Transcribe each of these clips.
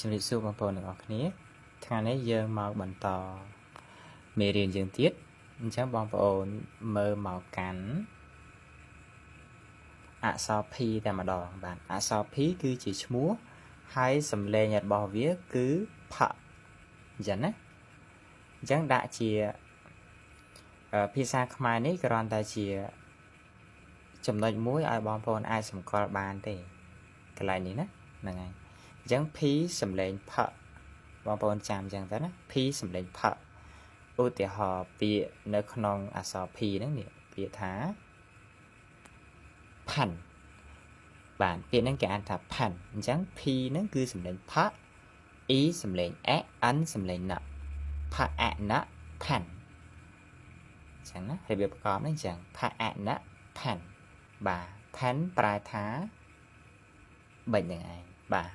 ជំរាបសួរបងប្អូនទាំងអស់គ្នាថ្ងៃនេះយើងមកបន្តមេរៀនយើងទៀតអញ្ចឹងបងប្អូនមើលមកកាន់អក្សរ P តែម្ដងបាទអក្សរ P គឺជាឈ្មោះហើយសំឡេងរបស់វាគឺផអញ្ចឹងណាអញ្ចឹងដាក់ជាភាសាខ្មែរនេះគ្រាន់តែជាចំណុចមួយឲ្យបងប្អូនអាចសម្គាល់បានទេកន្លែងនេះណាហ្នឹងហើយអញ្ចឹង P សំឡេងផបងប្អូនចាំអញ្ចឹងទៅណា P សំឡេងផឧទាហរណ៍ពាក្យនៅក្នុងអក្សរ P ហ្នឹងនេះពាក្យថាផាន់បាទពាក្យហ្នឹងគេអានថាផាន់អញ្ចឹង P ហ្នឹងគឺសំឡេងផ E សំឡេងអ N សំឡេងណផអណផាន់អញ្ចឹងណារបៀបប្រកបហ្នឹងអញ្ចឹងផអណផាន់បាទផាន់ប្រែថាបិចនឹងឯងបាទ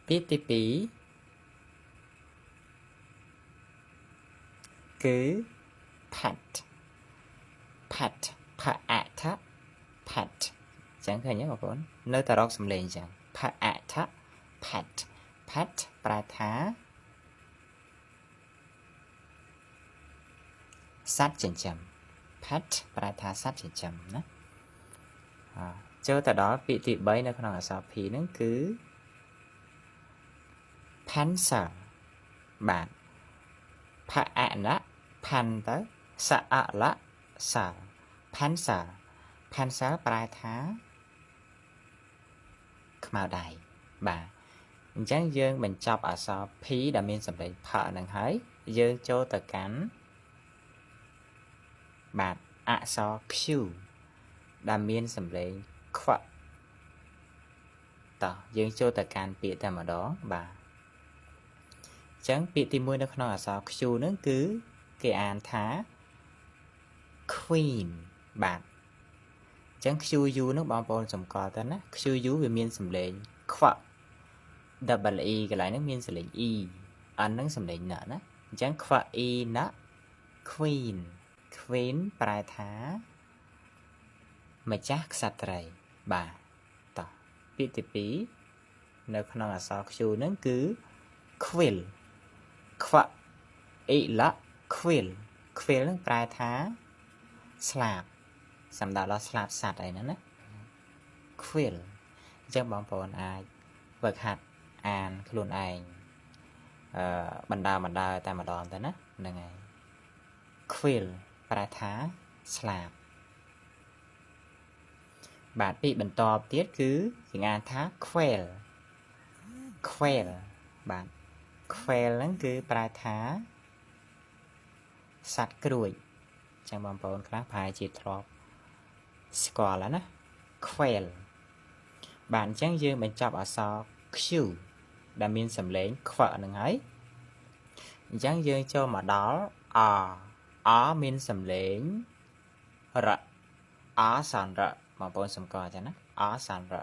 ពាក្យទី2គឺ pat pat ផអថ pat ចឹងឃើញទេបងប្អូននៅតែរកសំឡេងចឹងផអថ pat pat ប្រែថាសត្វចិញ្ចឹម pet ប្រែថាសត្វចិញ្ចឹមណាចូលទៅដល់ពាក្យទី3នៅក្នុងអក្សរ P ហ្នឹងគឺ pencil បាទផអណផាន់ទៅសអលសាល pencil pencil ប្រែថាខ្មៅដៃបាទអញ្ចឹងយើងបញ្ចប់អក្សរ P ដែលមានសំឡេងផហ្នឹងហើយយើងចូលទៅកាន់បាទអក្សរ Q ដែលមានសំឡេងខ្វតោះយើងចូលទៅកាន់ពាក្យតែម្ដងបាទអញ្ចឹងពាក្យទី1នៅក្នុងអក្សរ Q ហ្នឹងគឺគេអានថា Queen បាទអញ្ចឹង QU ហ្នឹងបងប្អូនសម្គាល់ទៅណា QU វាមានសំឡេងខ្វ double E កន្លែងហ្នឹងមានសំឡេង E N ហ្នឹងសំឡេងណណាអញ្ចឹងខ្វ E ណ Queen Queen ប្រែថាម្ចាស់ក្សត្រីបាទតោះពាក្យទី2នៅក្នុងអក្សរ Q ហ្នឹងគឺ quill ខ្វអ៊ីល quill quill ហ្នឹងប្រែថាស្លាបសំដៅដល់ស្លាបសត្វអីហ្នឹងណា quill អញ្ចឹងបងប្អូនអាចហ្វឹកហាត់អានខ្លួនឯងអឺបណ្ដើបណ្ដើតែម្ដងទៅណាហ្នឹងហើយ quill ប្រែថាស្លាបបាទពាក្យបន្តទៀតគឺគេអានថា quail quail បាទ quail ហ្នឹងគឺប្រែថាសត្វក្រួចចឹងបងប្អូនខ្លះប្រហែលជាធ្លាប់ស្គាល់ហើយណា quail បាទអញ្ចឹងយើងបញ្ចប់អក្សរ Q ដែលមានសំឡេងខ្វហ្នឹងហើយអញ្ចឹងយើងចូលមកដល់ R R មានសំឡេងរ R សនរបងប្អូនសម្គាល់ចឹងណា R សនរ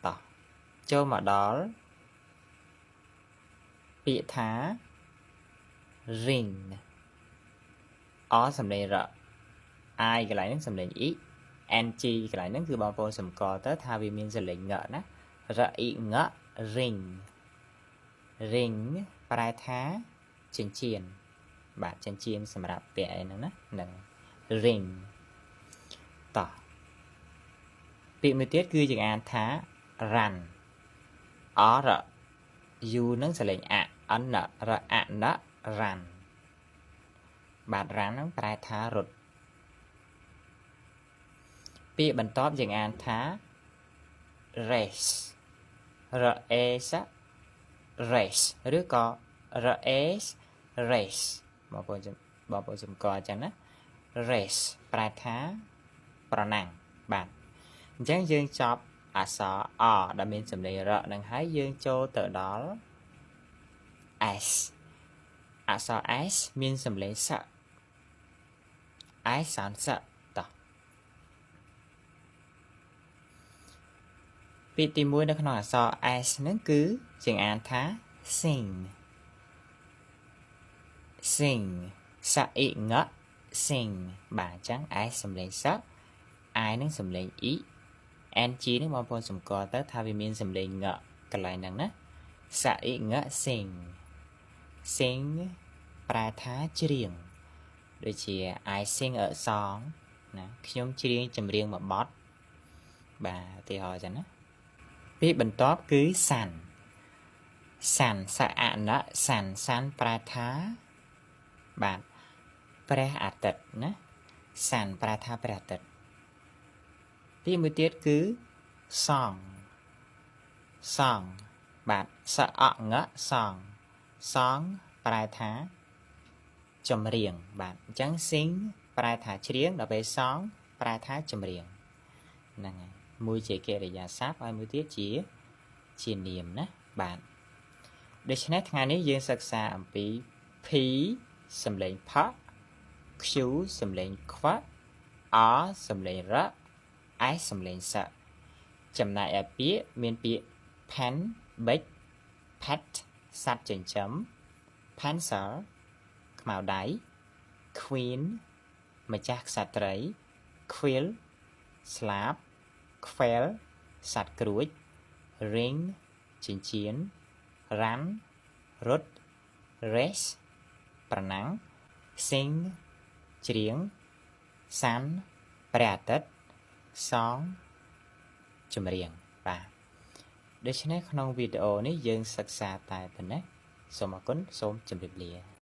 តោះចូលមកដល់ពាក្យថា ring R សំឡេងរ I កន្លែងហ្នឹងសំឡេង E N G កន្លែងហ្នឹងគឺបងប្អូនសម្គាល់ទៅថាវាមានសំឡេងងណារអ៊ីង ring ring ប្រែថាចិញ្ចៀនបាទចិញ្ចៀនសម្រាប់ពាក់អីហ្នឹងណាហ្នឹង ring តោះពាក្យមួយទៀតគឺយើងអានថា run R U ហ្នឹងសំឡេងអ N រអណ run បាទ run ហ្នឹងប្រែថារត់ពាក្យបន្ទាប់យើងអានថា race r s race ឬក៏ r s race បងប្អូនបងប្អូនសម្គាល់អញ្ចឹងណា race ប្រែថាប្រណាំងបាទអញ្ចឹងយើងចប់អក្សរ R ដែលមានសំឡេងរនឹងហើយយើងចូលទៅដល់ S អក្សរ S មានសំឡេងស S សនសតោះពាក្យទី1នៅក្នុងអក្សរ S ហ្នឹងគឺយើងអានថា sing sing សអ៊ីង sing បាទអញ្ចឹង S សំឡេងស I នឹងសំឡេង E ng នេះបងប្អូនសម្គាល់ទៅថាវាមានសំឡេងងកន្លែងហ្នឹងណាសៈអ៊ីង sing sing ប្រែថាច្រៀងដូចជា I sing a song ណាខ្ញុំច្រៀងចម្រៀងមួយបទបាទឧទាហរណ៍ចឹងណាពាក្យបន្ទាប់គឺ sun sun សៈអណៈ sun sun ប្រែថាបាទព្រះអាទិត្យណា sun ប្រែថាព្រះអាទិត្យពាក្យមួយទៀតគឺ song song បាទសអង song song ប្រែថាចម្រៀងបាទអញ្ចឹង sing ប្រែថាច្រៀងដល់ពេល song ប្រែថាចម្រៀងហ្នឹងហើយមួយជាកិរិយាសព្ទហើយមួយទៀតជាជានាមណាបាទដូច្នេះថ្ងៃនេះយើងសិក្សាអំពី P សំឡេងផ Q សំឡេងខ្វ R សំឡេងរ S សំឡេងសចំណែកឯពាក្យមានពាក្យ pen ប៊ិច pet សត្វចិញ្ចឹម pencil ខ្មៅដៃ queen ម្ចាស់ក្សត្រី quill ស្លាប quail សត្វក្រួច ring ចិញ្ចៀន run រត់ race ប្រណាំង sing ច្រៀង sun ព្រះអាទិត្យ song ចម្រៀងបាទដូច្នេះក្នុងវីដេអូនេះយើងសិក្សាតែប៉ុណ្ណេះសូមអរគុណសូមជម្រាបលា។